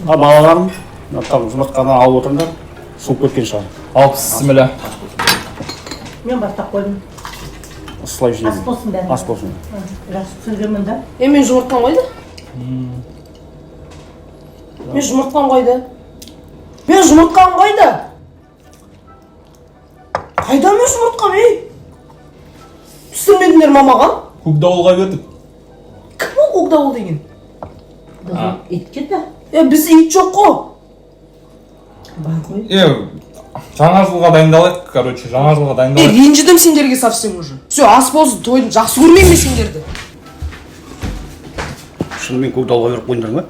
А балаларым там жұмыртқаны алып отырыңдар, суып кеткен шығар. Ал, бісміллә. Мен бастап қойдым. Ысылай жеймін. Ас болсын бәріне. Ас болсын. Жақсы түсіргенмін да. Е, мен жұмыртқам қойды. Мен жұмыртқам қойды. Мен жұмыртқам қойды. Қайда мен жұмыртқам, ей? Пісірмедіңдер ма маған? Көкдауылға бердік. Кім ол көкдауыл деген? Біздің итке де Е, бізде ит жоқ қой. Бар ғой. Е, жаңа жылға дайындалайық, короче, жаңа жылға Е, дайындалайық. Ренжідім сендерге совсем уже. Все, ас болсын, тойдым. Жақсы көрмеймін мен сендерді. Шынымен көкдауылға беріп қойдыңдар ма?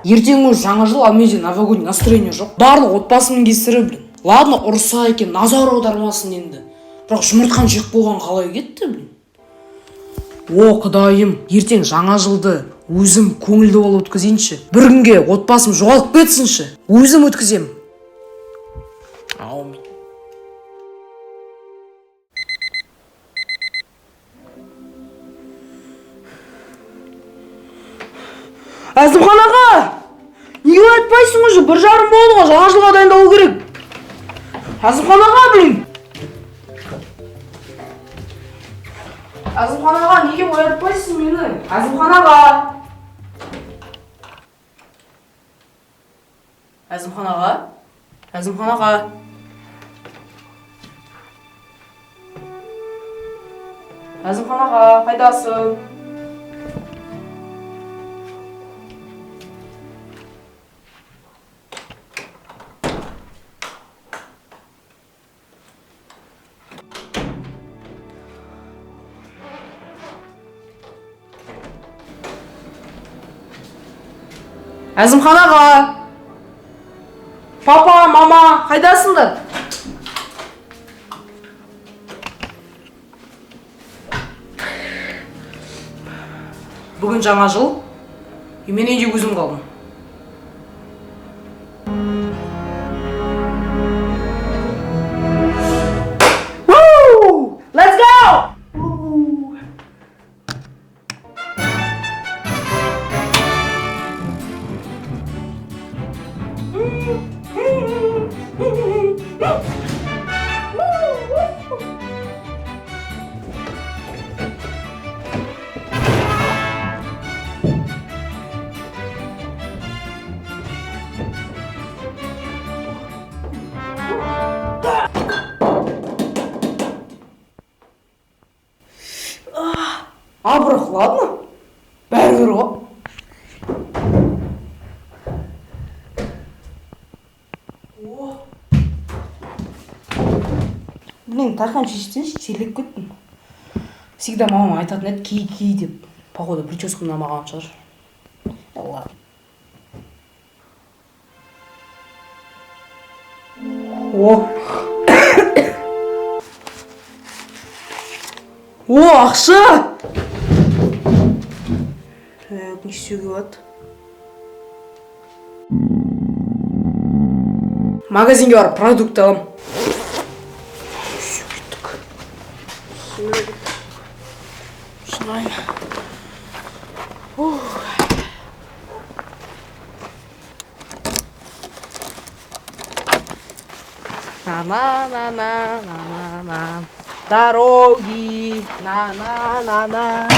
Ертең уже жаңа жыл, ал менде новогодний настроение жоқ. Барлық отбасымның кесірі, блин. Ладно, ұрса екен, назар аудармасын енді. Бірақ жұмыртқаны жеп қойған қалай кетті, блин? О, құдайым, ертең жаңа жылды өзім көңілді болып өткізейінші. Бір күнге отбасым жоғалып кетсінші. Өзім өткіземін. Аумин. Әзімхан аға! Неге айтпайсың уже? 1:30 болды ғой, жаңа жылға дайындалу керек. Әзімхан аға, блин! Әзімхан аға, неге оятпайсың мені? Әзімхан аға! Әзімхан аға? Әзімхан аға! Әзімхан аға, қайдасың? Әзімхан аға! Папа, мама, қайдасыңдар? Бүгін жаңа жыл, и мен үйде өзім қалдым. Woo! Let's go! А, бірақ ладно. Бәрібір ғой. Блин, тарқан шешсеңші, терлеп кеттім. Всегда мамам айтатын еді, ки, ки деп. Походу, прическам ұнамаған шығар. Ладно. О! О, ақша! Так, не істеуге болады? Магазинге барып продукт аламын. Всё, кеттік. Жинайын. Ух. На-на-на-на-на-на-на. Дороги. На-на-на-на.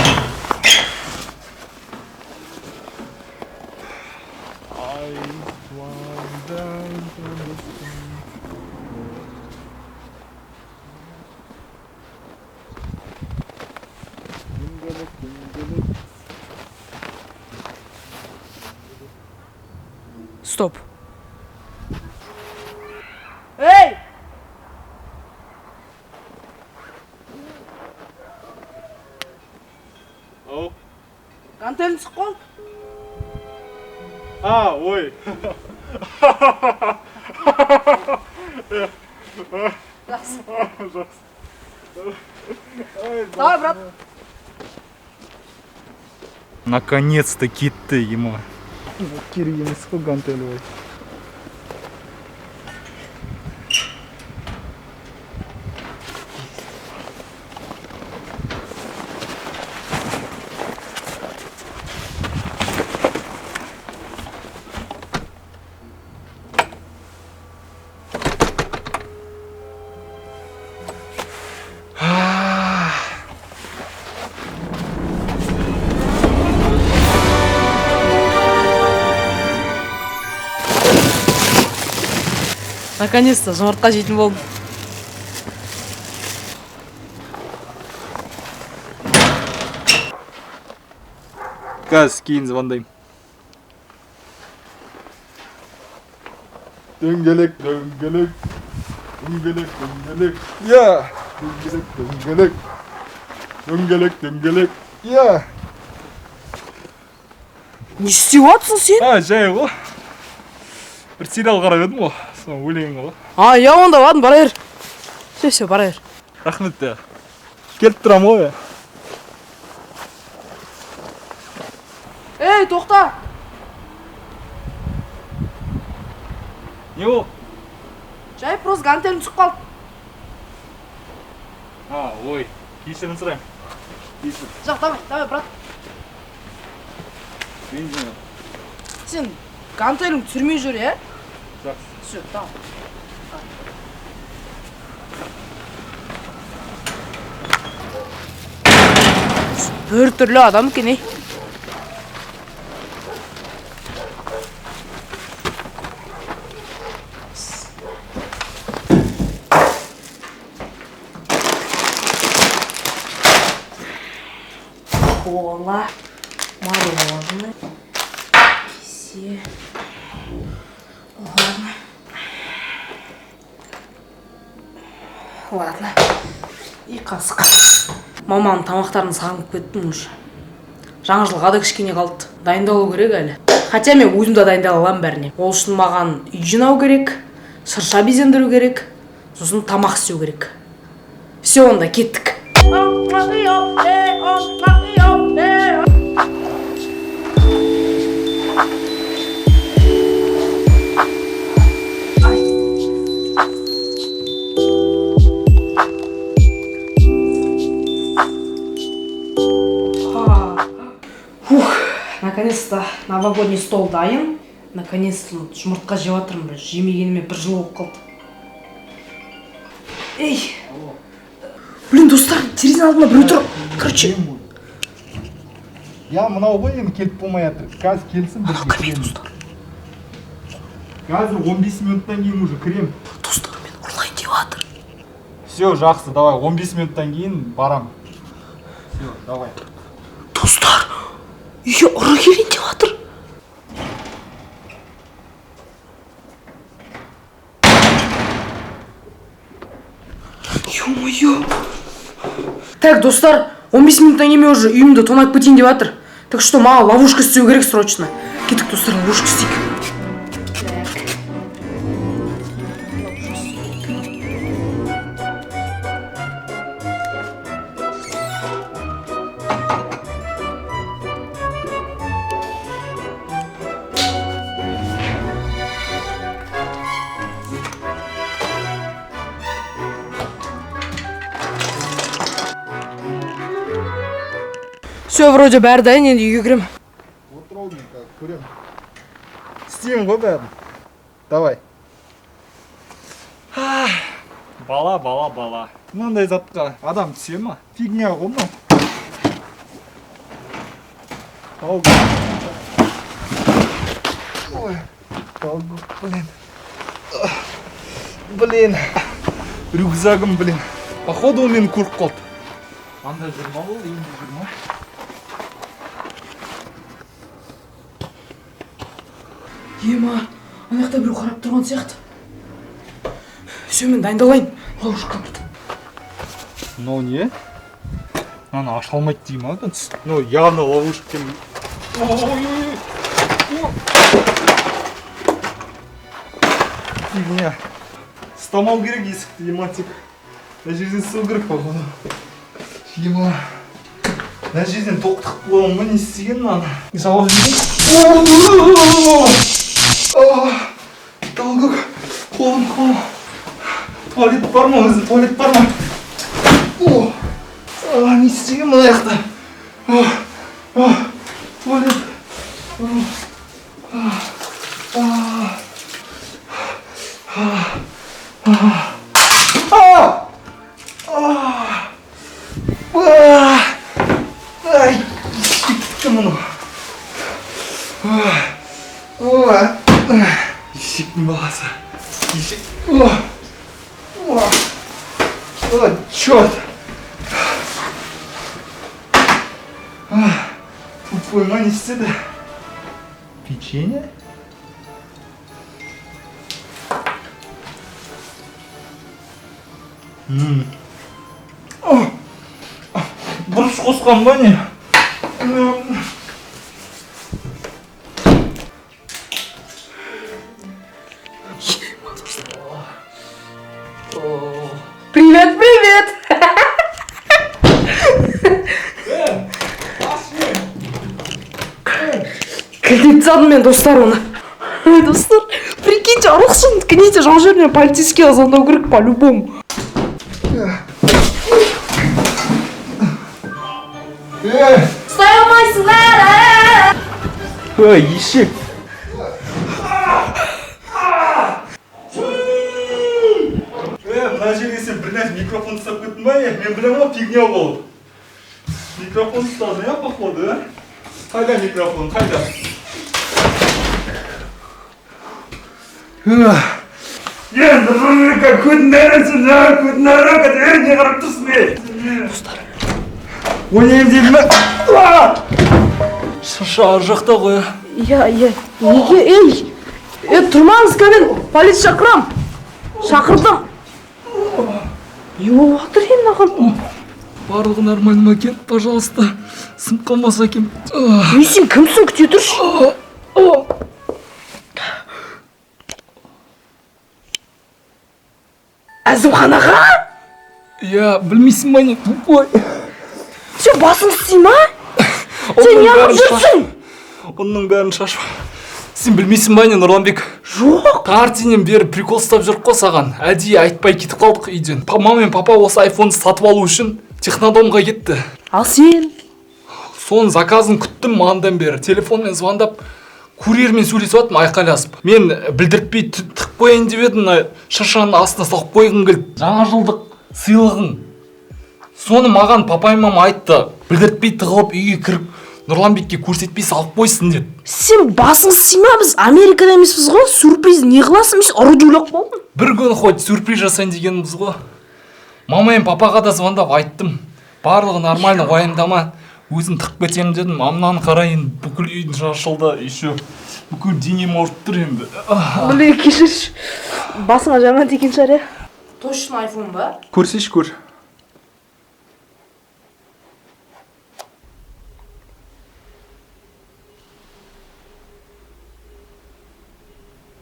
Стоп. Эй! Ау. Гантелін түсіп қол. А, ой. Жақсы. Жақсы. Давай, брат. Наконец-то кетті, ема. Керек емес қой гантель ой. Наконец-то жұмыртқа жейтін болдым. Қазір кейін звондаймын. Дөңгелек, дөңгелек, дөңгелек, дөңгелек, я, дөңгелек, дөңгелек, дөңгелек, дөңгелек, я. Не істеп жатырсың сен? А, жай ғой. Бір сериал қарап едім ғой, соны өлең ғой. А, иә, онда ладно, бара бер. Все, все, бара бер. Рахмет те. Келіп тұрамын ғой. Ей, тоқта. Не ол? Жай, просто гантелім түсіп қалды. А, ой, кешірім сұраймын. Кешір. Жоқ, давай, давай, брат. Ренжіме. Сен гантелің түсірмей жүр, иә? Жақсы. Все, давай. Бір түрлі адам екен, ей. Кола, мороженое, кисе. Ладно. Ладно. И қасық. Маманың тамақтарын сағынып кеттім уже. Жаңа жылға да кішкене қалды. Дайындалу керек әлі. Хотя мен өзім де дайындала аламын бәріне. Ол үшін маған үй жинау керек, шырша безендіру керек, сосын тамақ істеу керек. Все, онда кеттік. Фух, наконец-то новогодний стол дайын. Наконец-то жұмыртқа жеп жатырмын, бір жемегеніме бір жыл болып қалды. Ей! Блин, достар, терезенің алдында біреу тұр. Короче, Я мынау ғой, енді келіп болмай жатыр. Қазір келсін, бірге кірмей, достар. Қазір 15 минуттан кейін уже кірем. Достар, мен ұрлайын деп жатыр. Все, жақсы, давай, 15 минуттан кейін барам. Все, давай. Достар, үйге ұры келейін деп жатыр. Ё-моё. Так, достар, 15 минуттан кейін мен уже үйімді тонап кетейін деп жатыр. Так что маған ловушка істеу керек срочно. Кеттік, достар, ловушка істейік. Так. Ловушка істейік. Все, вроде бәрі дайын, енді үйге кіремін. Отырау мен қазір көремін. Істеймін ғой бәрін. Давай. Бала, бала, бала. Мынандай затқа адам түсе ма? Фигня ғой мынау. Тау. Ой, тау, блин. Блин. Рюкзагым, блин. Походу, ол мені көріп қалды. Анда жүр ма ол, енді жүр ма? Ема, ана жақта біреу қарап тұрған сияқты. Все, мен дайындалайын. Ловушка. Мынау не? Мынаны аша алмайды дей ма? Ну, явно ловушка екен. Ой-ой-ой. Фигня. Ұстамау керек есікті, ема, тек. Мына жерден су керек, походу. Ема. Мына жерден тоқ тығып қойған ба, не істеген мынаны? Жауап жіберейін. Долгок. Қолым, қолым. Туалет бар ма өзі? Туалет бар ма? О, а, не істеген мына жақта? О, о, туалет. О, а, а, а, а, а, а, ай, кетті мынау. О, о, есектің баласы. Ешек. О! О! О, черт! Тупой ма, не істеді? Печенье? О! Бұрыш қосқан ба, не? Привет, привет! Кілтеп тастадым мен, достар, оны. Ой, достар, прикиньте, ұрлықшының книжде жау жерінен полицейскийге звондау керек по-любому. Ұстай алмайсыңдар! Ой, ешек! Е, мына жерге сен бір нәрсе, микрофон ұстап кеттің ба, не? Мен білемін ғой, фигня болып. Микрофон ұстадың, иә, походу, ә? Қайда микрофон, қайда? Е, Нұрланбек, көтін нәресін, көтін нәрі, е, не қарап тұрсың, е? Достар. Ойнаймын дедім ба? Шырша ар жақта ғой. Иә, неге, ей! Е, тұрмаңыз, мен полиция шақырам. Шақырдым. Не болып жатыр енді мынаған? Барлығы нормально ма екен? Пожалуйста, сынып қалмаса екен. Ей, сен кімсің, күте тұршы. Әзімхан аға? Иә, білмейсің ба, не, тупой? Сен басың істей ма? Сен неғып жүрсің? Ұнның бәрін шашып. Сен білмейсің ба, не, Нұрланбек? Жоқ. Таңертеңнен бері прикол ұстап жүрік қой саған. Әдейі айтпай кетіп қалдық үйден. Мама мен папа осы айфонды сатып алу үшін Технодомға кетті. Ал сен? Соның заказын күттім маңдан бері. Телефонмен звондап, курьермен сөйлесіп жатырмын айқайласып. Мен білдіртпей тығып қояйын деп едім, мына шыршаның астына салып қойғым келді. Жаңа жылдық сыйлығың. Соны маған папай, мама айтты. Білдіртпей тығылып үйге кіріп, Нұрланбекке көрсетпей салып қойсын деді. Сен басың істей ма? Біз Америкада емеспіз ғой. Сюрприз не қыласың? Мен ұры деп ойлап қалдым. Бір күн хоть сюрприз жасайын дегеніміз ғой. Мама мен папаға да звондап айттым. Барлығы нормально, уайымдама. Өзім тығып кетемін дедім. А мынаны қара енді, бүкіл үйдің шашылды, еще бүкіл денем ауырып тұр енді. Блин, кешірші. Басыңа жаман тиген шығар, иә? Точно айфон ба? Көрсеші, көр.